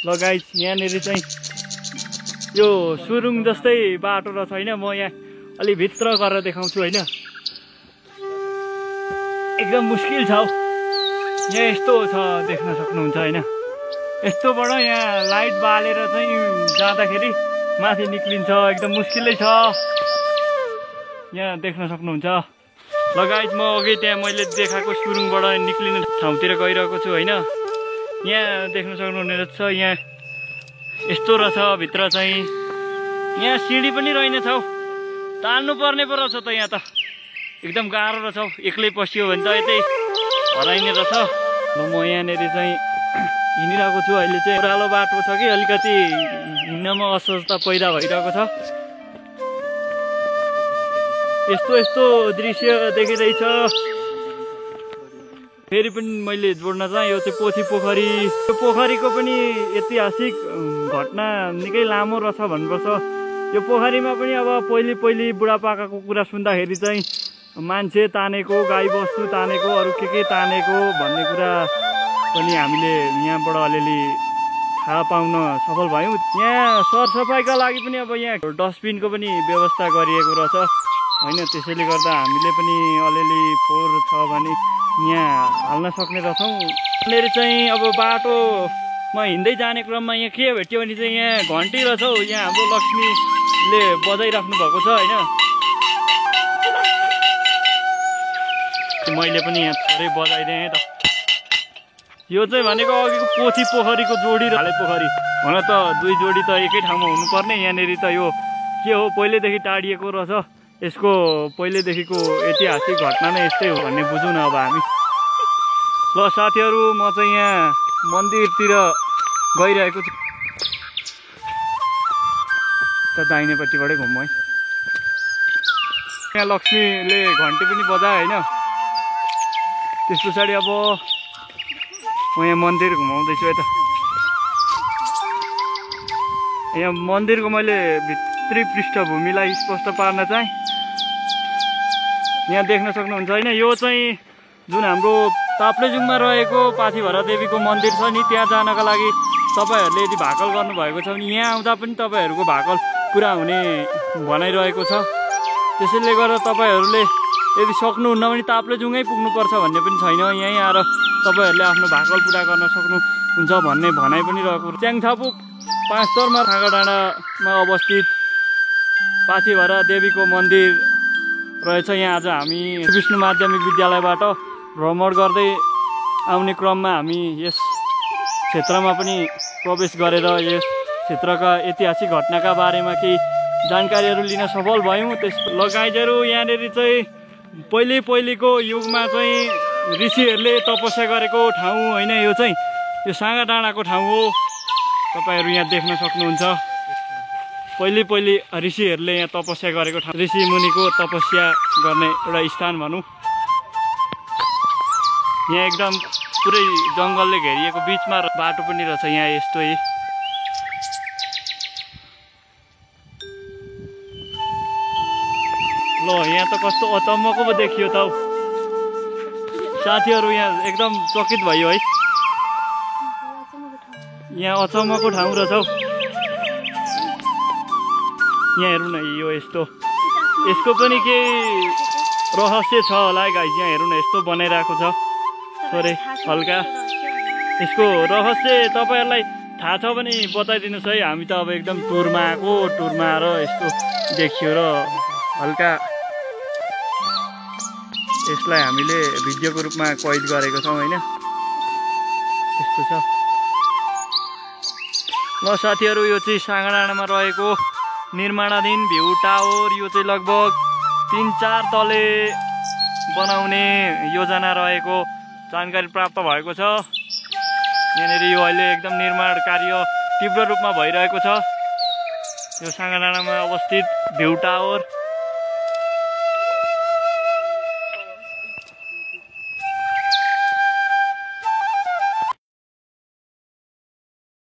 ल गाइस यहाँनिर चाहिँ यो सुरुङ जस्तै बाटो र छैन। म यहाँ अलि भित्र गरेर देखाउँछु हैन। एकदम मुस्किल छ हौ। यहाँ यस्तो छ देख्न सक्नुहुन्छ हैन। यस्तोबाट यहाँ लाइट बालेर चाहिँ जाँदाखेरि माथि निक्लिन्छ। एकदम मुस्किलै छ। यहाँ देख्न सक्नुहुन्छ। ल गाइस म अघि त्यहाँ मैले देखाएको सुरुङबाट निक्लिने ठाउँतिर गइरहेको छु हैन। यहाँ देख्न सक्नुहुनेछ। यहाँ यस्तो रहेछ भित्र चाहिँ। यहाँ सिडी पनि रहेनछ हौ। तान्नु पर्ने पो रहेछ त। यहाँ त एकदम गाह्रो रहेछ हौ। एक्लै पसियो भने त यतै हराइने रहेछ। ल म यहाँनिर चाहिँ हिँडिरहेको छु। अहिले चाहिँ ओह्रालो बाटो छ कि अलिकति हिँड्नमा असुविधा पैदा भइरहेको छ। यस्तो दृश्य देखिरहेछ। फेरि पनि मैले जोड्न चाहेँ यो चाहिँ पोथी पोखरी। यो पोखरीको पनि ऐतिहासिक घटना निकै लामो रहेछ भन्नुपर्छ। यो पोखरीमा पनि अब पहिले बुढापाकाको कुरा सुन्दाखेरि चाहिँ मान्छे तानेको, गाई बस्तु तानेको, अरू के तानेको भन्ने कुरा पनि हामीले यहाँबाट अलिअलि थाहा पाउन सफल भयौँ। यहाँ सरसफाइका लागि पनि अब यहाँ डस्टबिनको पनि व्यवस्था गरिएको रहेछ हैन। त्यसैले गर्दा हामीले पनि अलिअलि फोहोर छ भने यहाँ हाल्न सक्ने रहेछौँ। यहाँनिर चाहिँ अब बाटोमा हिँड्दै जाने क्रममा यहाँ के भेट्यो भने चाहिँ यहाँ घन्टी रहेछ हौ। यहाँ हाम्रो लक्ष्मीले बजाइराख्नु भएको छ हैन। मैले पनि यहाँ थोरै बजाइदिएँ त। यो चाहिँ भनेको अघिको पोथी पोखरीको जोडी र हाले पोखरी हुन त दुई जोडी त एकै ठाउँमा हुनुपर्ने। यहाँनिर त यो के हो पहिल्यैदेखि टाढिएको रहेछ। यसको पहिल्यैदेखिको ऐतिहासिक घटना नै यस्तै हो भन्ने बुझौँ न अब हामी। ल साथीहरू म चाहिँ यहाँ मन्दिरतिर गइरहेको छु। त दाहिनेपट्टिबाटै घुम है। यहाँ लक्ष्मीले घन्टी पनि बजायो होइन। त्यस पछाडि अब म यहाँ मन्दिर घुमाउँदैछु यता। यहाँ मन्दिरको मैले भित्री पृष्ठभूमिलाई स्पष्ट पार्न चाहेँ। यहाँ देख्न सक्नुहुन्छ होइन। यो चाहिँ जुन हाम्रो ताप्लेजुङमा रहेको पाथिभरा देवीको मन्दिर छ नि, त्यहाँ जानका लागि तपाईँहरूले यदि भाकल गर्नुभएको छ भने यहाँ आउँदा पनि तपाईँहरूको भाकल पुरा हुने भनाइरहेको छ। त्यसैले गर्दा तपाईँहरूले यदि सक्नुहुन्न भने ताप्लेजुङै पुग्नुपर्छ भन्ने पनि छैन। यहीँ आएर तपाईँहरूले आफ्नो भाकल पुरा गर्न सक्नुहुन्छ भन्ने भनाइ पनि रहेको। च्याङथापु 5 तरमा ढाँगाडाँडामा अवस्थित पाथिभरा देवीको मन्दिर रहेछ। यहाँ आज हामी विष्णु माध्यमिक विद्यालयबाट भ्रमण गर्दै आउने क्रममा हामी यस क्षेत्रमा पनि प्रवेश गरेर यस क्षेत्रका ऐतिहासिक घटनाका बारेमा केही जानकारीहरू लिन सफल भयौँ। त्यस लगाइजहरू यहाँनिर चाहिँ पहिलेको युगमा चाहिँ ऋषिहरूले तपस्या गरेको ठाउँ होइन। यो चाहिँ यो साँगा डाँडाको ठाउँ हो। तपाईँहरू यहाँ देख्न सक्नुहुन्छ। पहिले ऋषिहरूले यहाँ तपस्या गरेको ठाउँ, ऋषि मुनिको तपस्या गर्ने एउटा स्थान भनौँ। यहाँ एकदम पुरै जङ्गलले घेरिएको बिचमा बाटो पनि रहेछ यहाँ यस्तै। ल यहाँ त कस्तो अचम्मको पो देखियो त हौ। साथीहरू यहाँ एकदम चकित भयो है। यहाँ अचम्मको ठाउँ रहेछ हौ। यहाँ हेर्नु न यो यस्तो। यसको पनि केही रहस्य छ होला गाइस। यहाँ हेर्नु न यस्तो बनाइरहेको छ थोरै हल्का। यसको रहस्य तपाईँहरूलाई थाहा छ भने बताइदिनुहोस् है। हामी त अब एकदम टुरमा आएको, टुरमा आएर यस्तो देखियो र हल्का यसलाई हामीले भिडियोको रूपमा कैद गरेको छौँ होइन। त्यस्तो छ। ल साथीहरू यो चाहिँ साँगा डाँडामा रहेको निर्माणाधीन भ्यू टावर। यो चाहिँ लगभग 3-4 तले बनाउने योजना रहेको जानकारी प्राप्त भएको छ। यहाँनिर यो अहिले एकदम निर्माण कार्य तीव्र रूपमा भइरहेको छ। यो साँगा डाँडामा अवस्थित भ्यू टावर।